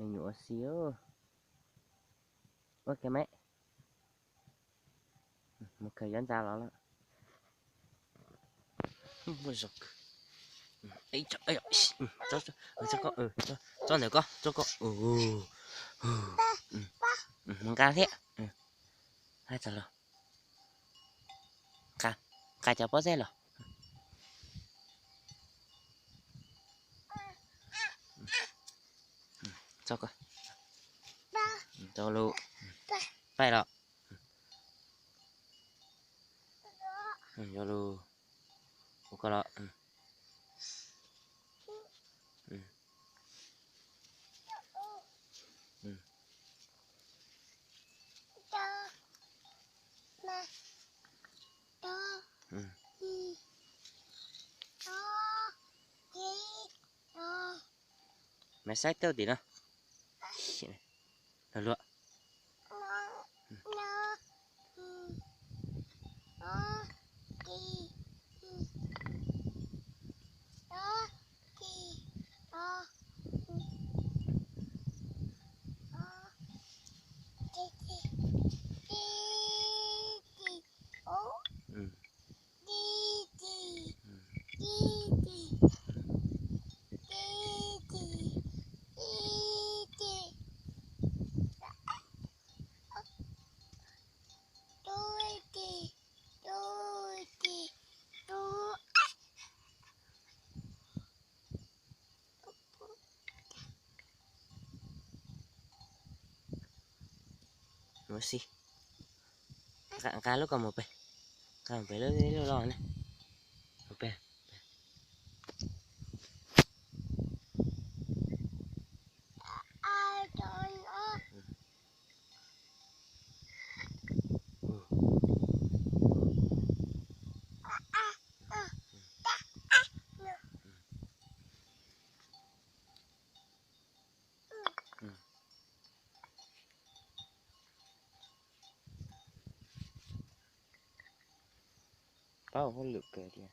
Nyuam ua si. Ua ke me. Mus khaws cov ntxa los lawm. Muaj zog kawg. Tso ntawm koj, tso koj. Mus nqa thiab. Hais txog los. Nqa, nqa cov pob zeb los. Tso koj. Tso lus. Paib los. Yuav lus. Ua koj los. Maiv saib tau tim no. Luag luag. Ua si. Nqa lub ko mus pem. Nqa mus pem lub loj na. Mus pem. Paub hauj lwm kawg tiag.